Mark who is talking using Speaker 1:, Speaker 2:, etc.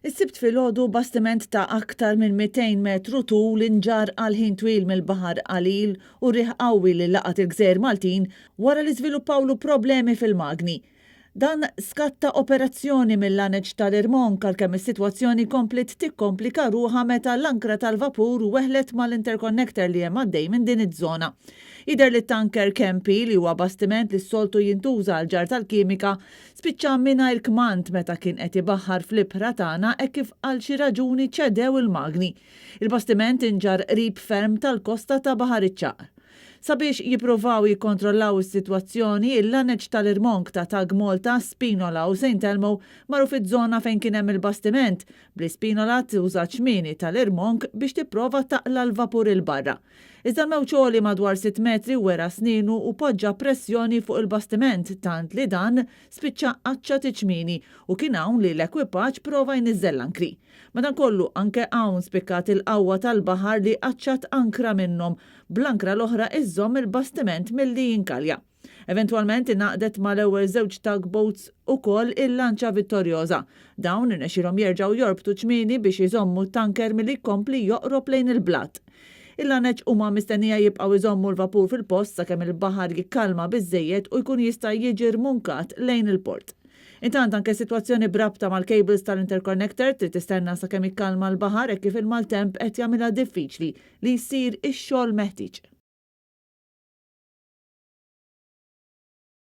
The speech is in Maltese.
Speaker 1: Is-Sibt filgħodu bastiment ta' aktar minn 200 metru tul inġarr għal ħin twil mill-baħar qalil u riħ qawwi li laqat il-gżejjer Maltin wara li żviluppawlu problemi fil-magni. Dan skatta operazzjoni mil-laneċ tal-irmonk għalkemm is-sitwazzjoni kompliet tikkomplika ruħha meta l-ankra tal-vapur weħlet mal-interconnector li hemm għaddej minn din iż-żona. Jidher li t-tanker Kempi, li huwa bastiment li s-soltu jintuża għall-ġarr tal-kimika, spiċċa mingħajr kmand meta kien qed ibaħħar fl-ibħra tagħna hekk kif għal xi raġuni ċedew il-magni. Il-bastiment inġarr qrib ferm tal-kosta ta' Baħar iċ-Ċagħaq. Sabiex jippruvaw jikkontrollaw is-sitwazzjoni, il-laneċ tal-irmonk ta' Tug Malta, Spinola u Saint Elmo marru fiż-żona fejn kien hemm il-bastiment, bl-Ispinola tuża ċ-ċmieni tal-irmonk biex tipprova taqla' l-vapur 'il barra. Iżda l-mewġ għoli madwar sitt metri wera snienu u poġġa pressjoni fuq il-bastiment tant li dan spiċċa qaċċat iċ-ċmieni u kien hawn li l-ekwipaġġ prova jniżżel l-ankri. Madankollu, anke hawn spikkat il-qawwa tal-baħar li qaċċat ankra minnhom, bl-ankra l-oħra iżżomm il-bastiment milli jinkalja. Eventwalment ingħaqdet mal-ewwel żewġ tugboats ukoll il-lanċa Vittoriosa. Dawn irnexxielhom jerġgħu jorbtu ċmieni biex iżommu t-tanker milli jkompli joqrob lejn il-blat. Il-laneċ huma mistennija jibqgħu jżommu l-vapur fil-post sakemm il-baħar jikkalma biżżejjed u jkun jista' jiġi rmunkat lejn il-port. Intant anke s-sitwazzjoni b'rabta mal-cables tal-interconnector trid tistenna sakemm jikkalma l-baħar hekk kif il-maltemp qed jagħmilha diffiċli li jsir ix-xogħol meħtieġ.